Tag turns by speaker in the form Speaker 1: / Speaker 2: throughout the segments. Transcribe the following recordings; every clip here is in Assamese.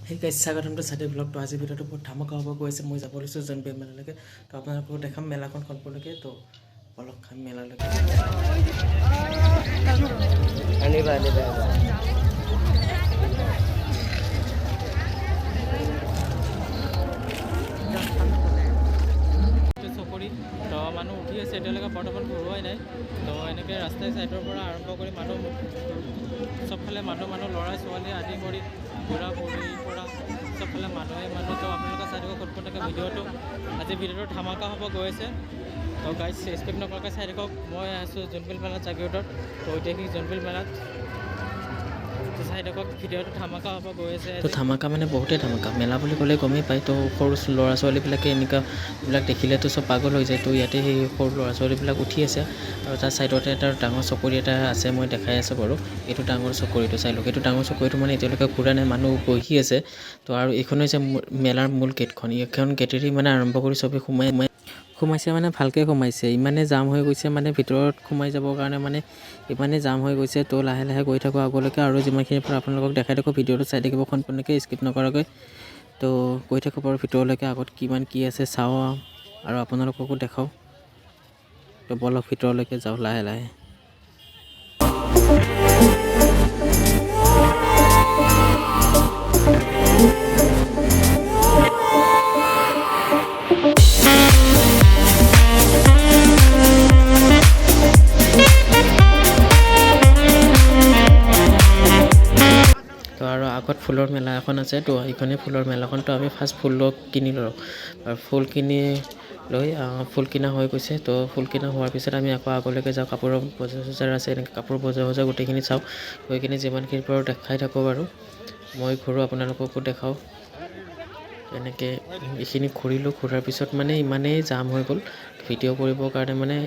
Speaker 1: সেই গাইজ, স্বাগতম টু চাদে ব্লগ। তো আজিৰ ভিডিঅ'টো বহুত ধামাকা হ'ব গৈ আছে। মই যাব লৈছোঁ জোনবিল মেলালৈকে। তো আপোনালোকক দেখাম মেলাখন সম্পূৰ্ণকৈ। তো বলক আমি মেলালৈকে।
Speaker 2: আনিবা আনিবা।
Speaker 3: চকৰি তো মানুহ উঠি আছে, এতিয়ালৈকে বৰ্তমান ঘূৰোৱাই নাই। তো এনেকৈ ৰাস্তাৰ ছাইডৰ পৰা আৰম্ভ কৰি মানুহ চবফালে মানুহ মানুহ, ল'ৰা ছোৱালী আদি কৰি বুঢ়া বুঢ়ীৰ পৰা চবফালে মানুহে মানুহ। তো আপোনালোকে চাই থাকক সম্পূৰ্ণকৈ ভিডিঅ'টো। আজি ভিডিঅ'টো ধামাকা হ'ব গৈ আছে। তো গাইজ, স্কিপ নকৰাকৈ চাই থাকক। মই আছোঁ জোনবিল মেলাত, জাগিৰোডত, তো ঐতিহাসিক জোনবিল মেলাত। তো চাই থাকক, ভিডিঅ'টো ধামাকা হ'ব গৈ আছে।
Speaker 1: তো ধামাকা মানে বহুতেই ধামাকা। মেলা বুলি ক'লে গমেই পায়। তো সৰু ল'ৰা ছোৱালীবিলাকে এনেকুৱা এইবিলাক দেখিলেতো চব পাগল হৈ যায়। তো ইয়াতে সেই সৰু ল'ৰা ছোৱালীবিলাক উঠি আছে আৰু তাৰ ছাইডতে এটা ডাঙৰ চকৰি এটা আছে, মই দেখাই আছোঁ বাৰু। এইটো ডাঙৰ চকৰিটো চাই লওক। এইটো ডাঙৰ চকৰিটো মানে এতিয়ালৈকে ঘূৰা নাই, মানুহ বহি আছে। তো আৰু এইখন হৈছে মেলাৰ মূল গেটখন। এইখন গেটেদি মানে আৰম্ভ কৰি চবেই সোমাই সোমাই সোমাইছে, মানে ভালকৈ সোমাইছে। ইমানেই জাম হৈ গৈছে, মানে ভিতৰত সোমাই যাবৰ কাৰণে মানে ইমানেই জাম হৈ গৈছে। তো লাহে লাহে গৈ থাকোঁ আগলৈকে আৰু যিমানখিনিৰ পৰা আপোনালোকক দেখাই থাকোঁ। ভিডিঅ'টো চাই থাকিব সম্পূৰ্ণকৈ স্কিপ নকৰাকৈ। তো গৈ থাকোঁ বাৰু ভিতৰলৈকে, আগত কিমান কি আছে চাওঁ আৰু আপোনালোককো দেখাওঁ। তো বলক ভিতৰলৈকে যাওঁ লাহে লাহে। তো আৰু আগত ফুলৰ মেলা এখন আছে। তো এইখনেই ফুলৰ মেলাখন। তো আমি ফাৰ্ষ্ট ফুল কিনি ল'লোঁ আৰু ফুল কিনি লৈ ফুল কিনা হৈ গৈছে। তো ফুল কিনা হোৱাৰ পিছত আমি আকৌ আগলৈকে যাওঁ। কাপোৰৰ বজাৰ চজাৰ আছে, এনেকৈ কাপোৰৰ বজাৰ চজাৰ গোটেইখিনি চাওঁ। গৈ কিনে যিমানখিনি পাৰোঁ দেখাই থাকোঁ বাৰু। মই ঘূৰোঁ, আপোনালোককো দেখাওঁ। এনেকৈ এইখিনি ঘূৰিলোঁ। ঘূৰাৰ পিছত মানে ইমানেই জাম হৈ গ'ল ভিডিঅ' কৰিবৰ কাৰণে মানে।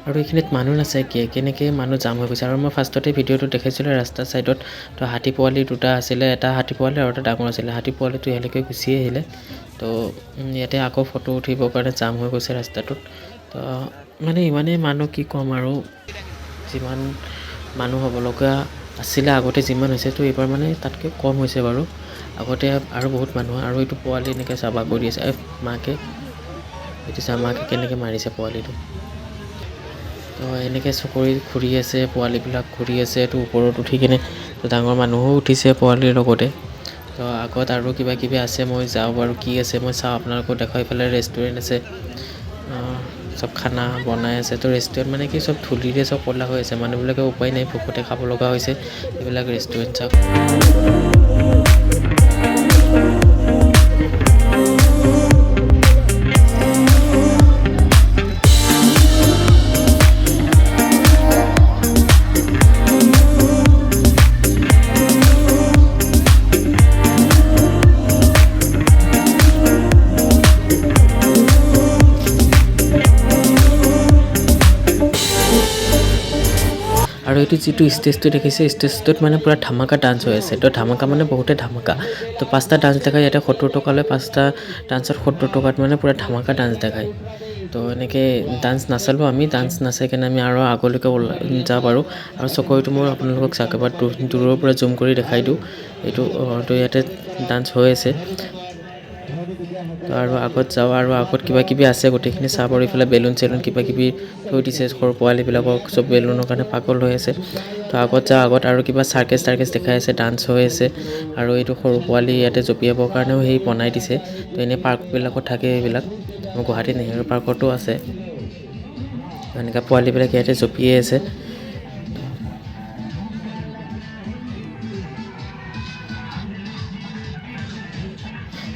Speaker 1: আৰু এইখিনিত মানুহ নাচায় কি কেনেকৈ মানুহ জাম হৈ গৈছে। আৰু মই ফাৰ্ষ্টতে ভিডিঅ'টো দেখাইছিলোঁ ৰাস্তাৰ ছাইডত। তো হাতী পোৱালি দুটা আছিলে, এটা হাতী পোৱালি আৰু এটা ডাঙৰ আছিলে। হাতী পোৱালিটো ইয়ালৈকে গুচি আহিলে। তো ইয়াতে আকৌ ফটো উঠিবৰ কাৰণে জাম হৈ গৈছে ৰাস্তাটোত। তো মানে ইমানেই মানুহ কি ক'ম আৰু, যিমান মানুহ হ'ব লগা আছিলে আগতে যিমান হৈছে, তো এইবাৰ মানে তাতকৈ কম হৈছে বাৰু। আগতে আৰু বহুত মানুহ। আৰু এইটো পোৱালি এনেকৈ চাবা কৰি আছে মাকে, এইটো চা মাকে কেনেকৈ মাৰিছে পোৱালিটো। তো এনেকৈ চকৰি ঘূৰি আছে, পোৱালিবিলাক ঘূৰি আছে। তো ওপৰত উঠি কিনে তো ডাঙৰ মানুহো উঠিছে পোৱালিৰ লগতে। তো আগত আৰু কিবা কিবি আছে, মই যাওঁ বাৰু কি আছে মই চাওঁ, আপোনালোকক দেখাওঁ। এইফালে ৰেষ্টুৰেণ্ট আছে, চব খানা বনাই আছে। তো ৰেষ্টুৰেণ্ট মানে কি চব ধূলিৰে চব ক'লা হৈ আছে, মানুহবিলাকে উপায় নাই, ভোকতে খাব লগা হৈছে এইবিলাক ৰেষ্টুৰেণ্ট চাওক। আৰু এইটো যিটো ষ্টেজটো দেখিছে, ষ্টেজটোত মানে পূৰা ধামাকা ডান্স হৈ আছে। তো ধামাকা মানে বহুতে ধামাকা। তো পাঁচটা ডান্স দেখায় ইয়াতে 70 টকা লয়। পাঁচটা ডান্সত 70 টকাত মানে পূৰা ধামাকা ডান্স দেখায়। তো এনেকৈ ডান্স নাচালোঁ আমি, ডান্স নাচাই কেনে আমি আৰু আগলৈকে ওলাই যাওঁ বাৰু। আৰু চকৰিটো মই আপোনালোকক চাওক এবাৰ দূৰৰ পৰা জুম কৰি দেখাই দিওঁ এইটো। তো ইয়াতে ডান্স হৈ আছে। তো আৰু আগত যাওঁ, আৰু আগত কিবা কিবি আছে গোটেইখিনি চাব। আৰু এইফালে বেলুন চেলুন কিবা কিবি থৈ দিছে, সৰু পোৱালিবিলাকক চব বেলুনৰ কাৰণে পাগল হৈ আছে। তো আগত যাওঁ, আগত আৰু কিবা চাৰ্কেছ টাৰ্কেছ দেখাই আছে, ডান্স হৈ আছে। আৰু এইটো সৰু পোৱালি ইয়াতে জঁপিয়াবৰ কাৰণেও সেই বনাই দিছে। তো এনেই পাৰ্কবিলাকত থাকে এইবিলাক, গুৱাহাটী নেহেৰু পাৰ্কতো আছে। এনেকুৱা পোৱালিবিলাক ইয়াতে জঁপিয়াই আছে।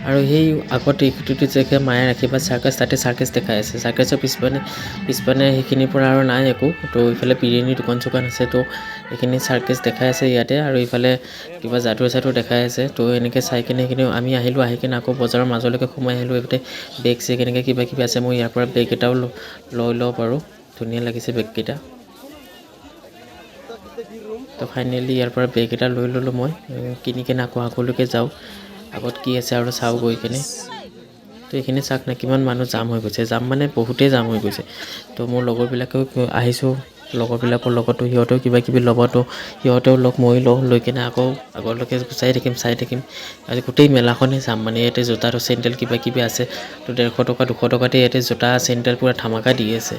Speaker 1: আৰু সেই আগত এইটোতে যে মায়ে ৰাখিবা চাৰ্কাছ, তাতে চাৰ্কাছ দেখাই আছে। চাৰ্কাছৰ পিছপানে পিছপানে সেইখিনিৰ পৰা আৰু নাই একো। তো ইফালে বিৰিয়ানী দোকান চোকান আছে। তো এইখিনি চাৰ্কাছ দেখাই আছে ইয়াতে, আৰু ইফালে কিবা যাদু চাদু দেখাই আছে। তো এনেকৈ চাই কিনে সেইখিনি আমি আহিলোঁ, আহি কিনে আকৌ বজাৰৰ মাজলৈকে সোমাই আহিলোঁ। এইফালে বেগ চেগ এনেকৈ কিবা কিবি আছে। মই ইয়াৰ পৰা বেগ এটাও লৈ ল'ব পাৰোঁ, ধুনীয়া লাগিছে বেগকেইটা। তো ফাইনেলি ইয়াৰ পৰা বেগ এটা লৈ ল'লোঁ মই, কিনি কিনে আকৌ আগলৈকে যাওঁ, আগত কি আছে আৰু চাওঁ গৈ কিনে। তো এইখিনি চাওক না কিমান মানুহ জাম হৈ গৈছে, জাম মানে বহুতেই জাম হৈ গৈছে। তো মোৰ লগৰবিলাকেও আহিছোঁ, লগৰবিলাকৰ লগতো সিহঁতেও কিবা কিবি ল'ব, তো সিহঁতেও লওক ময়ো লওঁ, লৈ কিনে আকৌ আগলৈকে চাই থাকিম চাই থাকিম। আজি গোটেই মেলাখনেই চাম মানে। ইয়াতে জোতা চেণ্ডেল কিবা কিবি আছে। তো 150 টকা 200 টকাতে ইয়াতে জোতা চেণ্ডেল পূৰা ধামাকা দি আছে।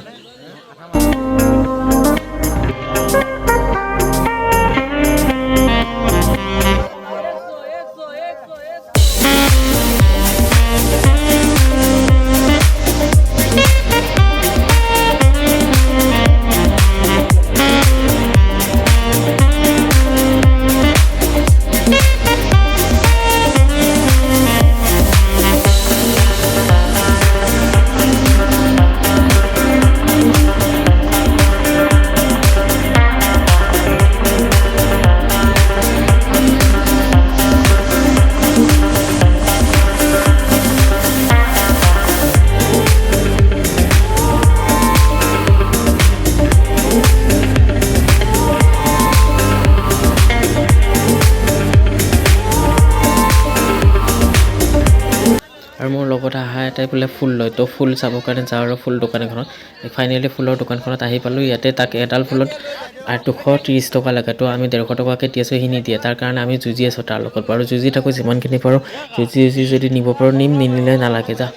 Speaker 1: আৰু মোৰ লগত অহা এটাই বোলে ফুল লয়, তো ফুল চাবৰ কাৰণে যাওঁ আৰু ফুল দোকান এখনত। ফাইনেলি ফুলৰ দোকানখনত আহি পালোঁ। ইয়াতে তাক এডাল ফুলত 230 টকা লাগে, তো আমি 150 টকাকৈ দি আছোঁ, সি নিদিয়ে। তাৰ কাৰণে আমি যুঁজি আছোঁ তাৰ লগত, বাৰু যুঁজি থাকোঁ যিমানখিনি পাৰোঁ, যুঁজি যুঁজি যদি নিব পাৰোঁ নিম, নিনিলে নালাগে যা।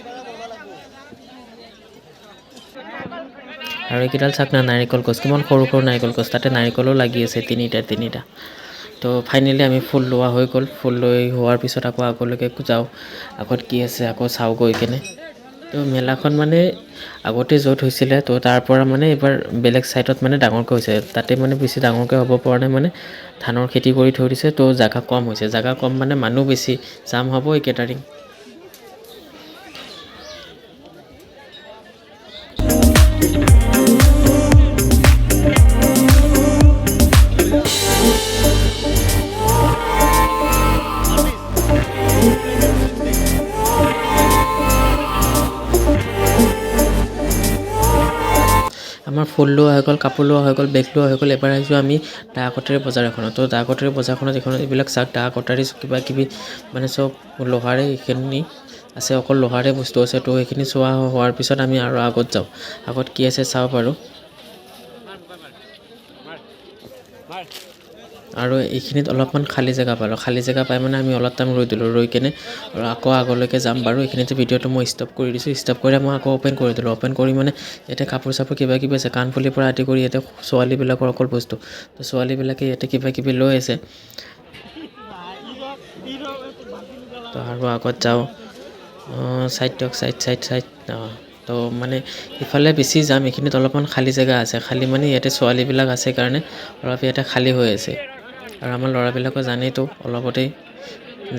Speaker 1: আৰু এইকেইডাল চাওক না নাৰিকল গছ, কিমান সৰু সৰু নাৰিকল গছ, তাতে নাৰিকলো লাগি আছে তিনিটা তিনিটা। তো ফাইনেলি আমি ফুল লোৱা হৈ গ'ল। ফুল লৈ হোৱাৰ পিছত আকৌ আগলৈকে যাওঁ, আগত কি আছে আকৌ চাওঁ গৈ কেনে। তো মেলাখন মানে আগতে য'ত হৈছিলে, তো তাৰ পৰা মানে এইবাৰ বেলেগ ছাইডত মানে ডাঙৰকৈ হৈছে। তাতে মানে বেছি ডাঙৰকৈ হ'ব পৰা নাই, মানে ধানৰ খেতি কৰি থৈ দিছে, তো জেগা কম হৈছে। জেগা কম মানে মানুহ বেছি, জাম হ'বই কেটাৰিং। আমাৰ ফুল লোৱা হৈ গ'ল, কাপোৰ লোৱা হৈ গ'ল, বেগ লোৱা হৈ গ'ল। এবাৰ আহিছোঁ আমি দা কটাৰী বজাৰ এখনত। তো দা কটাৰী বজাৰখনত এইখনত এইবিলাক চাওক, দা কটাৰী কিবা কিবি মানে চব লোহাৰে এইখিনি আছে, অকল লোহাৰে বস্তু আছে। তো সেইখিনি চোৱা হোৱাৰ পিছত আমি আৰু আগত যাওঁ, আগত কি আছে চাওঁ বাৰু। আৰু এইখিনিত অলপমান খালী জেগা পালোঁ, খালী জেগা পাই মানে আমি অলপ টাইম ৰৈ দিলোঁ, ৰৈ কেনে আৰু আকৌ আগলৈকে যাম বাৰু। এইখিনিতে ভিডিঅ'টো মই ষ্টপ কৰি দিছোঁ, ষ্টপ কৰি মই আকৌ অ'পেন কৰি দিলোঁ। অ'পেন কৰি মানে ইয়াতে কাপোৰ চাপোৰ কিবা কিবি আছে, কাণফুলিৰ পৰা আদি কৰি ইয়াতে ছোৱালীবিলাকৰ অকল বস্তু। তো ছোৱালীবিলাকে ইয়াতে কিবা কিবি লৈ আছে। তো আৰু আগত যাওঁ, চাইড দিয়ক, চাইড চাইড চাইড। তো মানে ইফালে বেছি যাম, এইখিনিত অলপমান খালী জেগা আছে, খালী মানে ইয়াতে ছোৱালীবিলাক আছে কাৰণে অলপ ইয়াতে খালী হৈ আছে। আৰু আমাৰ ল'ৰাবিলাকো জানেইতো অলপতেই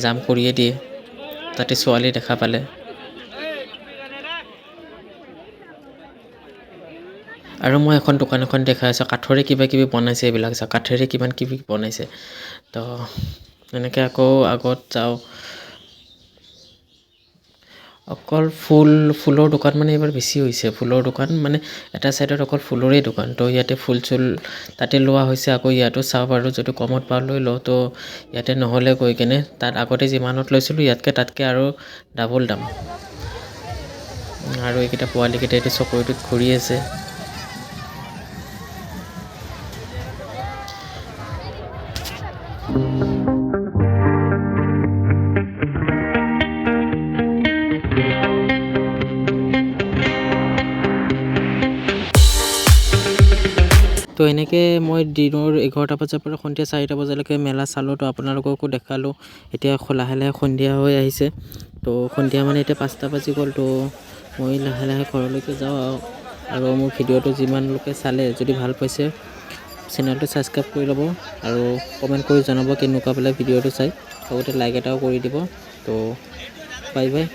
Speaker 1: জাম কৰিয়ে দিয়ে, তাতে ছোৱালী দেখা পালে। আৰু মই এখন দোকান এখন দেখাই আছোঁ, কাঠৰে কিবা কিবি বনাইছে, এইবিলাক চাওক কাঠেৰে কিমান কিবি বনাইছে। তো এনেকৈ আকৌ আগত যাওঁ, অকল ফুল ফুলৰ দোকান মানে এইবাৰ বেছি হৈছে। ফুলৰ দোকান মানে এটা ছাইডত অকল ফুলৰে দোকান। তো ইয়াতে ফুল চুল তাতে লোৱা হৈছে, আকৌ ইয়াতো চাওঁ বাৰু, যদি কমত পাওঁ লৈ লওঁ। তো ইয়াতে নহ'লে গৈ কেনে তাত আগতে যিমানত লৈছিলোঁ ইয়াতকৈ তাতকৈ আৰু ডাবল দাম। আৰু এইকেইটা পোৱালিকেইটা এইটো চকৰিটোত ঘূৰি আছে। তো এনেকৈ মই দিনৰ 11টা বজাৰ পৰা সন্ধিয়া 4টা বজালৈকে মেলা চালোঁ, তো আপোনালোককো দেখালোঁ। এতিয়া লাহে লাহে সন্ধিয়া হৈ আহিছে, তো সন্ধিয়া মানে এতিয়া 5টা বাজি গ'ল। তো মই লাহে লাহে ঘৰলৈকে যাওঁ। আৰু মোৰ ভিডিঅ'টো যিমান লোকে চালে যদি ভাল পাইছে চেনেলটো ছাবস্ক্ৰাইব কৰি ল'ব আৰু কমেণ্ট কৰি জনাব কেনেকুৱা পালে ভিডিঅ'টো চাই, লগতে লাইক এটাও কৰি দিব। তো Bye bye.